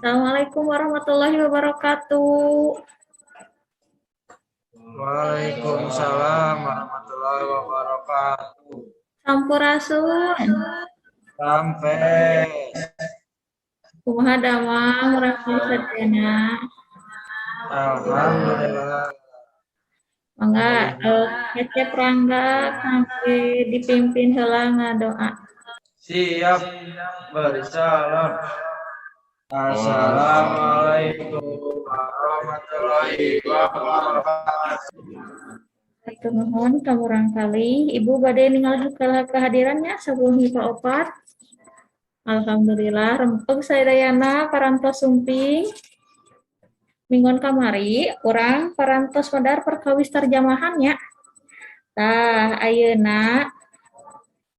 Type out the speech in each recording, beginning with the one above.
Assalamualaikum warahmatullahi wabarakatuh. Waalaikumsalam warahmatullahi wabarakatuh. Sampurasun. Sampai. Kumaha damang urang sadayana? Alhamdulillah. Mangga Cecep Rangga sampai dipimpin heula ngadoa. Siap. Beri salam. Assalamualaikum warahmatullahi wabarakatuh. Hatur nuhun ka murangkalih. Ibu bade ningal kehadirannya 10 MIPA 4. Alhamdulillah, rempeg sadayana parantos sumping. Minggon kamari urang parantos medar perkawis terjemahannya. Tah, ayeuna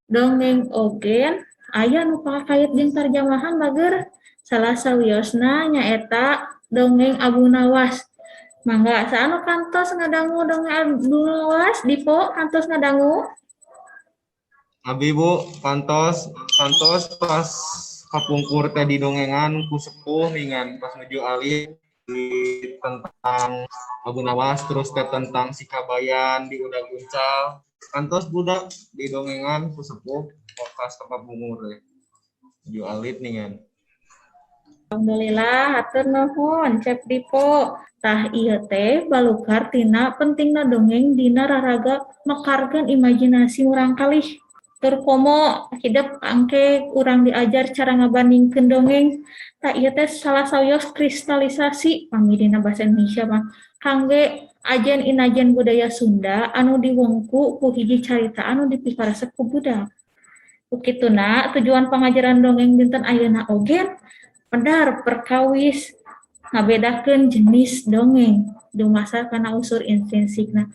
dongeng oge aya nu pakait jeung terjemahan, bager. Salah sawiosna nyaeta dongeng Abu Nawas. Mangga, saha anu kantos ngadangu dongeng Abu Nawas? Dipo, kantos ngadangu? Abi, Bu, kantos kantos pas kapungkur teh di dongengan ku sepuh ningan pas nuju alit di tentang Abu Nawas, terus teh tentang si Kabayan di Uda Guncal. Kantos budak di dongengan ku sepuh pas kapungkur teh nuju alit ningan. Alhamdulillah, hatur nuhun, Cep Dipo. Tah, ieu teh balukar tina pentingna dongeng dina raraga mekarkeun imajinasi murangkalih. Tur komo hidep angke urang diajar cara ngabandingkeun dongeng. Tah, ieu teh salah sawios kristalisasi pami dina bahasa Indonesia mah kangge ajen inajen budaya Sunda anu diwengku ku hiji carita anu dipikaresep ku budak. Ku kituna tujuan pangajaran dongeng dinten ayeuna oge medar perkawis ngabedakeun jenis dongeng dumasar kana unsur intrinsikna.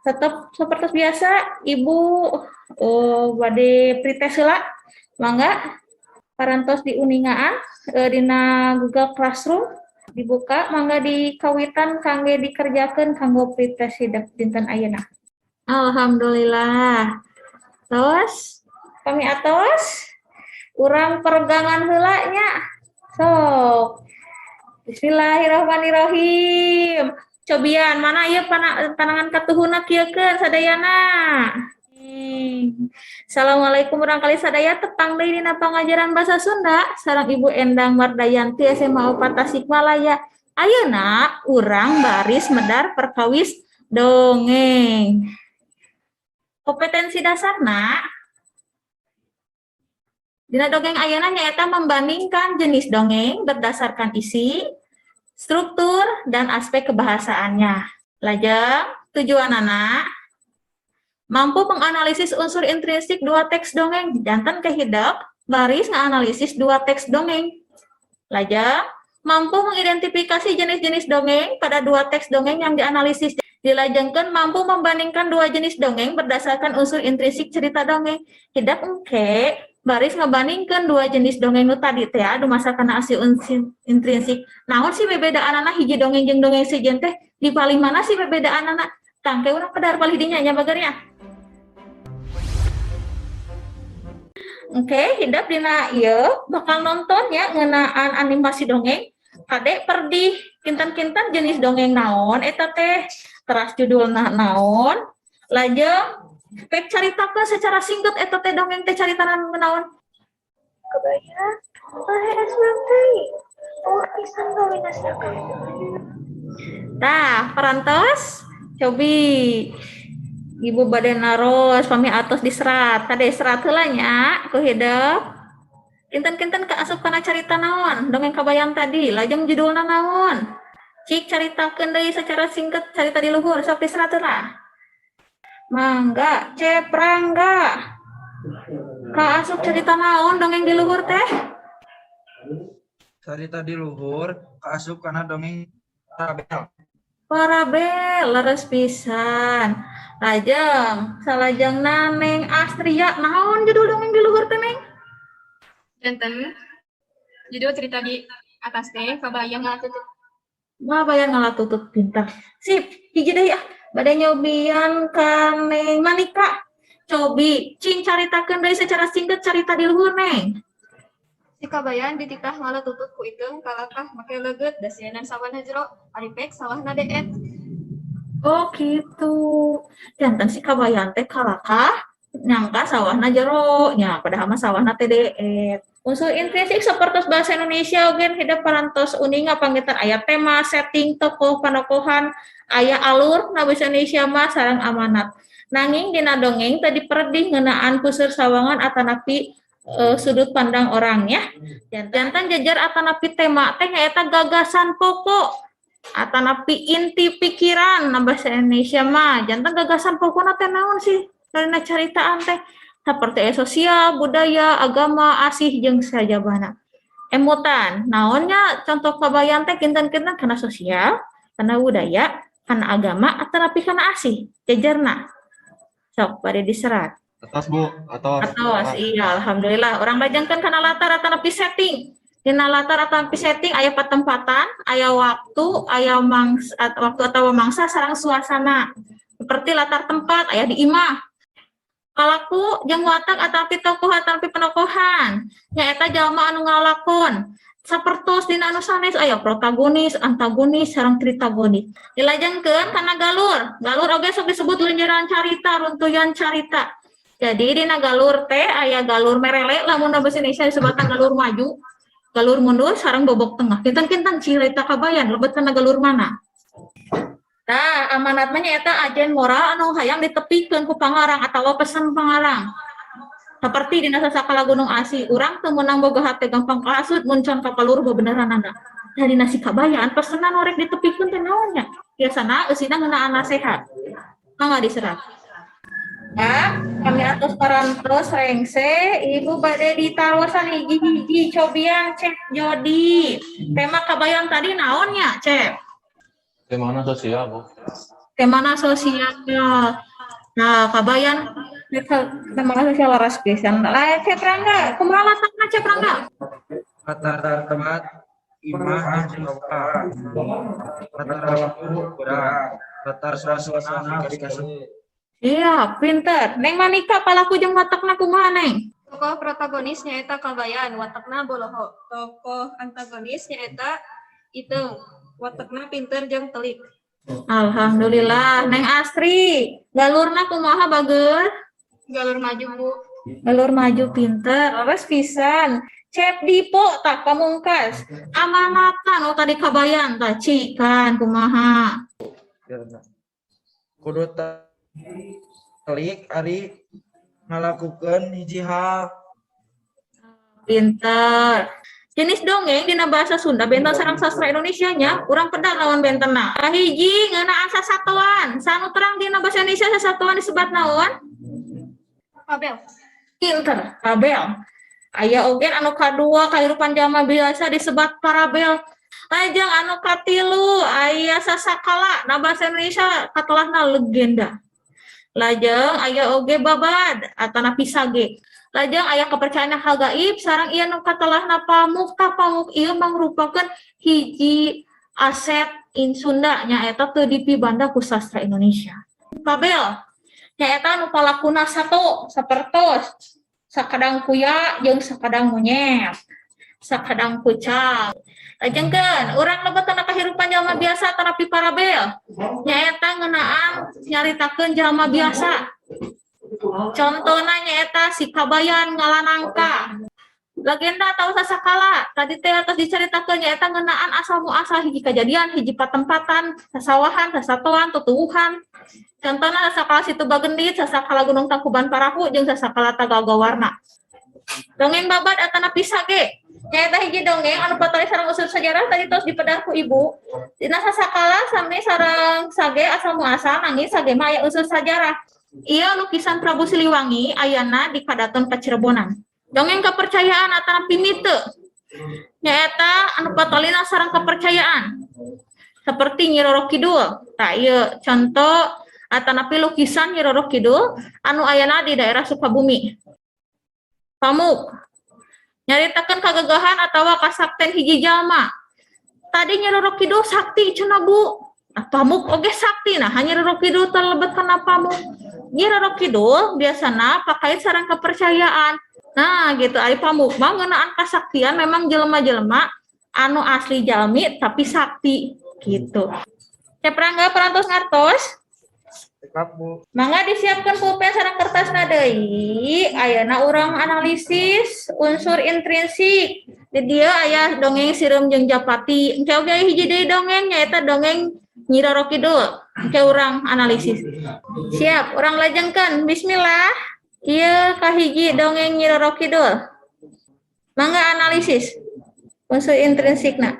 Tetap seperti biasa, Ibu, oh, bade pretest heula. Mangga parantos diuningaan dina Google Classroom dibuka, mangga dikawitan kangge dikerjakeun kanggo pretest hidep dinten ayeuna. Alhamdulillah. Tos, kami atos urang peregangan heula nya. Sok. Bismillahirrahmanirrahim. Cobian mana ieu panangan katuhuna, kieukeun sadayana. Assalamualaikum murangkalih sadaya, tepang deui dina pangajaran bahasa Sunda sareng Ibu Endang Mardayanti, SMA 4 Tasikmalaya. Ayeuna urang baris medar perkawis dongeng. Kompetensi dasarna dina dongeng ayeuna nyaeta membandingkan jenis dongeng berdasarkan isi, struktur, dan aspek kebahasaannya. Lajeng, tujuanana mampu menganalisis unsur intrinsik dua teks dongeng. Janten ke hidep baris nganalisis dua teks dongeng. Lajeng, mampu mengidentifikasi jenis-jenis dongeng pada dua teks dongeng yang dianalisis. Dilajengkeun mampu membandingkan dua jenis dongeng berdasarkan unsur intrinsik cerita dongeng. Hidep engke baris ngebandingkeun dua jenis dongeng nu tadi teh dumasar kana unsur intrinsik. Naon sih bebedaanana hiji dongeng jeung dongeng sejen teh, di paling mana sih bebedaanana? Tah, engke urang pedar palih dinya nya, bager nya. Oke, hidep dina ieu bakal nonton ya ngeunaan animasi dongeng. Kade perdih kinten-kinten jenis dongeng naon eta teh, teras judulna naon, lajeng pek caritakeun secara singkat eta teh dongeng teh caritana naon. Kebayang, es bangkai. Oh, pisan gawena. Tah, parantos cobi Ibu bade naros, pami atos diserat. Tadi serat heula nya ku hidep. Kinten-kinten kaasup kana carita naon dongeng Kabayan tadi, lajeng judulna naon? Cik caritakeun deui secara singkat carita di luhur, sok diserat heula. Mangga, Cep Rangga. Kaasup carita naon dongeng di luhur teh? Carita di luhur kaasup kana dongeng Parabel. Parabel, leres pisan. Lajeng, salajengna Neng Astria, naon judul dongeng di luhur teh, Neng? Janten judul cerita di atas teh Kabayang Ngalatutut. Kabayan Ngalatutut, pintar. Sip, hiji deui ah. Bade nyobian ka Neng Manika. Cobi, cing caritakeun deui secara singkat carita di luhur, Neng. Si Kabayan dititah ngala tutut ku Iteung kalakah make leungeut, da sieun sawahna jero, ari pek sawahna deet. Oh, gitu. Janten si Kabayan teh kalakah nyangka sawahna jero nya, padahal mah sawahna teh deet. Unsur intrinsik sapertos bahasa Indonesia oge hidep parantos uninga panginten aya tema, setting, tokoh, panokohan, aya alur na bahasa Indonesia mah sareng amanat. Nanging dina dongeng teu diperedih ngeunaan puseur sawangan atanapi sudut pandang orang ya. Janten jejer atanapi tema teh nyaeta gagasan pokok atanapi inti pikiran na bahasa Indonesia mah. Janten gagasan pokokna teh naon sih dina caritaan teh? Seperti sosial, budaya, agama, asih jeung sajabana. Emutan, naonnya contoh Kabayan teh kinten-kinten kana sosial, kana budaya, kana agama, atanapi kana asih, jejerna. Sok bade diserat. Atos, Bu, atos. Atos, iya, alhamdulillah. Urang lajengkeun kana latar atanapi setting. Dina latar atanapi setting aya patempatan, aya waktu, aya mangsa, waktu atau mangsa sareng suasana. Seperti latar tempat aya di imah. Palaku jeung watak atanapi tokoh atanapi penokohan nyaeta jalma anu ngalakon. Sapertos dina anu sanes aya protagonis, antagonis, sareng tritagonis. Dilajengkeun kana galur. Galur oge sok disebut lenjeran carita, runtuyan carita. Jadi dina galur teh aya galur merele, lamun bahasa Indonesia disebutna galur maju, galur mundur, sareng bobok tengah. Kinten-kinten cerita Kabayan lebet kana galur mana? Nah, amanat mah nyaeta ajen moral anu hayang ditepikeun ku pangarang atawa pesan pangarang. Seperti dina Sasakala Gunung Asih, urang teu meunang boga hate gampang kahasut mun can kapaluruh bebeneranana. Nah, dina si Kabayan pesenan nu rek ditepikeun teh naon nya? Biasana eusina ngeunaan nasehat. Mangga diserat. Ya, kami atos parantos rengse, Ibu bade ditarosan hiji-hiji, cobian Cep Jodi. Tema Kabayan tadi naon nya, Cep? Temana sosial, Bu. Temana sosial. Nah, Kabayan tema sosial laras pisan. Lah, Cep Rangga, kumaha latarna, Cep Rangga? Latar tempat imah jeung loka. Latar waktu beurang. Latar suasana dikasih. Iya, pinter. Neng Manika, palaku jeung watakna kumaha, Neng? Tokoh protagonis nyaeta Kabayan, watakna boloho. Tokoh antagonis nyaeta Iteung, watakna pinter jeung telik. Alhamdulillah. Neng Astri, galurna kumaha, bager? Galur maju, Bu. Galur maju, pinter. Leres pisan. Cep Dipo, tah pamungkas. Amanatan oh tadi Kabayan tah cikan kumaha? Kudu telik ari ngalakukeun hiji hal. Pinter. Jenis dongeng dina bahasa Sunda benten sareng sastra Indonesia nya, urang pedar lawan bentenna. Kahiji ngeunaan sasatoan. Saha nu terang dina bahasa Indonesia sasatoan disebat naon? Fabel. Pinter, fabel. Aya oge anu kadua kahirupan jalma biasa disebat parabel. Lajeng anu katilu aya sasakala, na bahasa Indonesia katelahna legenda. Lajeng aya oge babad atanapi sage. Lajeng aya kepercayaan hal gaib sareng ieu nu katelahna pamuk. Tah, pamuk ieu mangrupakeun hiji aset in Sunda, nyaeta teu dipibanda ku sastra Indonesia. Fabel nyaeta nu palakuna satu, sapertos sakadang kuya jeung sakadang monyet, sakadang kucang. Lajengkeun urang lebet kana kahirupan jalma biasa atanapi parabel, nyaeta ngeunaan nyaritakeun jalma biasa. Contohna nyaeta si Kabayan ngala nangka. Legenda atau sasakala tadi teh atos dicaritakeun, nyaeta ngeunaan asal muasal hiji kajadian, hiji patempatan, sasawahan, sasatoan, tutuwuhan. Contohna sasakala Situ Bagendit, sasakala Gunung Tangkuban Parahu, jeung sasakala Tagagawarna. Dongeng babad atanapi sage nyaeta hiji dongeng anu patali sareng unsur sejarah, tadi tos dipedar ku Ibu. Dina sasakala sami sareng sage asal muasal, nanging sage mah aya unsur sejarah. Ieu lukisan Prabu Siliwangi ayana di Kadaton Kacirebonan. Dongeng kepercayaan atanapi mite nyaeta anu patalina sareng kepercayaan seperti Nyi Roro Kidul. Tah, ieu contoh atanapi lukisan Nyi Roro Kidul anu ayana di daerah Sukabumi. Pamuk nyaritakeun kagagahan atawa kasakten hiji jalma. Tadi Nyi Roro Kidul sakti cenah, Bu. Nah, pamuk oge sakti. Nah, Nyi Roro Kidul terlebet kana pamuk. Nyi Roro Kidul biasana pakait sareng kepercayaan. Nah, gitu. Ari pamuk mah ngeunaan kasaktian, memang jelema-jelema anu asli jalmi tapi sakti gitu. Cep Rangga parantos ngartos? Cekap, Bu. Mangga disiapkan pulpen sareng kertasna deui. Ayeuna urang analisis unsur intrinsik. Di dieu aya dongeng Sireum jeung Japati. Engke oge hiji deui dongeng, nyaeta dongeng Nyi Roro Kidul. Engke urang analisis. Siap, urang lajengkeun. Bismillah. Ieu kahiji dongeng Nyi Roro Kidul. Mangga analisis unsur intrinsikna.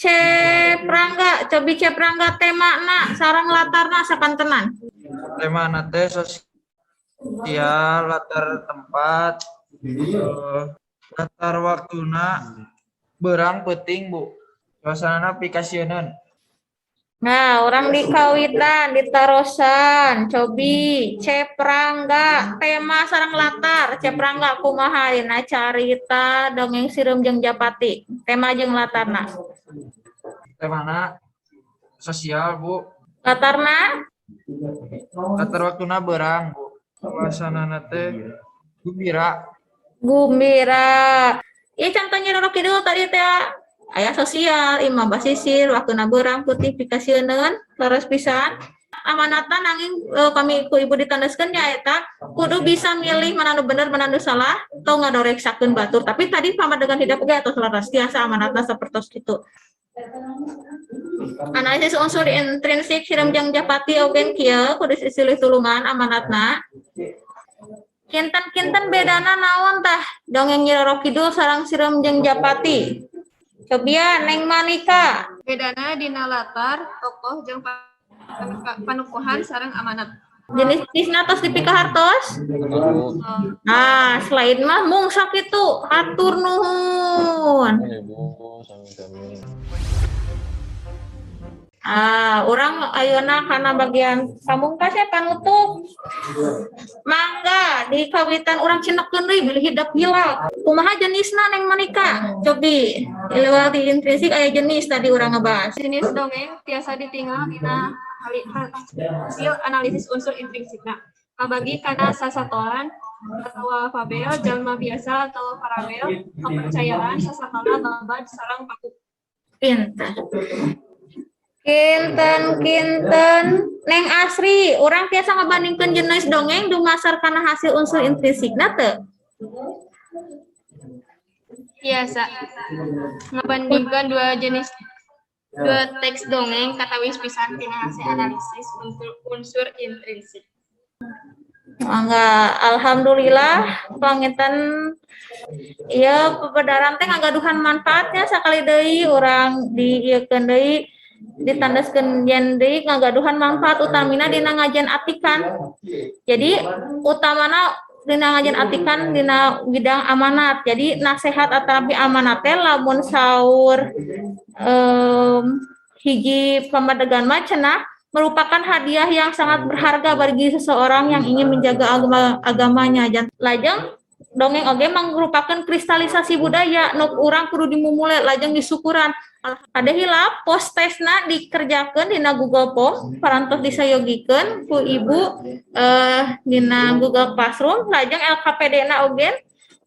Cep Rangga, cobi Cep Rangga, temana sareng latarna sakantenan. Tema teh sosial, latar tempat, latar waktuna beurang peuting, Bu. Suasana pikasieuneun. Nah, urang dikawitan, ditarosan, cobi, Cep Rangga, tema sareng latar, Cep Rangga kumaha dina carita dongeng Sireum jeung Japati, tema jeung latarna? Temana sosial, Bu. Latarna? Latar waktuna beurang, Bu. Suasana teh gembira. Gumbira. Iya, contohnya Roro Kidul tadi teh aya sosial, imah basisir, waktuna beurang peuting pikasieuneun, leres pisan. Amanatna nanging kami ku ibu ditandaskeun nyaeta kudu bisa milih mana nu bener, mana nu salah, tong ngadoreksakeun batur. Tapi tadi pamadegan hidep oge atau selaras tiasa amanatna sapertos kitu. Analisis unsur intrinsik Sireum jeung Japati oge kieu, kudu silih tulungan amanatna. Kinten-kinten bedana naon tah dongeng Nyi Roro Kidul sareng Sireum jeung Japati? Cobian Neng Manika. Bedana dina latar, tokoh jeung panukuhan sareng amanat. Jenis-jenisna tos dipikahartos? Bu. Nah, selain mah mung sakitu. Hatur nuhun. Ibu, sami-sami. Ah, urang ayeuna kana bagian pamungkas ya, panutup. Mangga di kawitan urang cindekeun deui bilih hidep hilap. Kumaha jenisna, Neng Manika? Cobi lewat di intrinsik aya jenis tadi urang ngebahas. Jenis dongeng tiasa ditinggal dina hasil analisis unsur intrinsikna. Kabagi kana sasatoan atau fabel, jalma biasa atau parabel, kepercayaan, sasakala, babad, sareng paku. Pinter. Kinten-kinten Neng Asri, urang tiasa ngabandingkeun jenis dongeng dumasar kana hasil unsur intrinsikna teu? Biasa ngabandingkan dua jenis, dua teks dongeng katawis pisan tina hasil analisis unsur unsur intrinsik. Mangga, alhamdulillah panginten ieu pepedaran teh ngagaduhan manfaatnya. Sakali deui urang diieukeun deui, ditandaskeun yen deui ngagaduhan manfaat utamina dina ngajian atikan. Jadi utamana dina ngajian atikan dina bidang amanat. Jadi nasehat atanapi amanat teh lamun saur hiji pamadegan mah cenah merupakan hadiah yang sangat berharga bagi seseorang yang ingin menjaga agamanya. Lajeng dongeng oge merupakan kristalisasi budaya nu urang kudu dimumule lajeng disyukuran. Ada hilap, post testna dikerjakan dina Google Form, parantos disayogikeun ku ibu dina Google Classroom. Lajeng LKPD na oge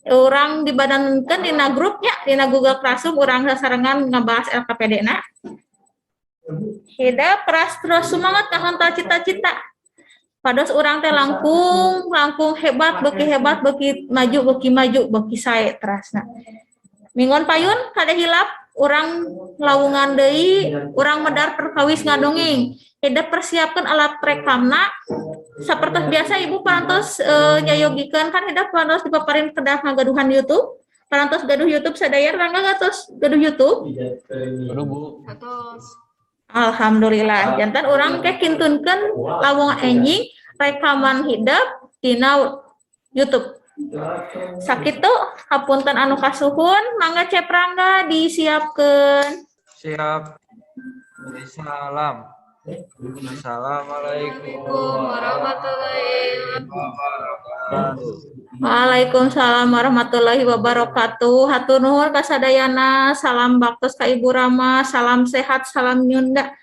urang dibadankeun dina grupnya dina Google Classroom, urang sasarengan ngabahas LKPD na. Hidep keras, terus semangat ngahontal cita-cita. Pados urang teh langkung langkung hebat, beuki hebat, beuki maju, beuki maju, beuki sae terasna. Minggon payun kada hilap urang lawungan deui, urang medar perkawis ngadongeng. Hidep persiapkan alat rekamna. Sapertos biasa ibu parantos nyayogikeun kan, hidep parantos dipaparin kedah ngagaduhan YouTube. Parantos gaduh YouTube sadaya? Rangga tos gaduh YouTube? Aduh, Bu. Atos. Alhamdulillah. Janten urang ke kintunkeun lawung enjing rekaman hidep dina YouTube. Sakitu, hapunten anu kasuhun, mangga Cep Rangga disiapkeun. Siap. Salam. Assalamualaikum warahmatullahi wabarakatuh. Waalaikumsalam warahmatullahi wabarakatuh. Hatur nuhun kasadayana, salam baktos ka Ibu Rama, salam sehat, salam nyunda.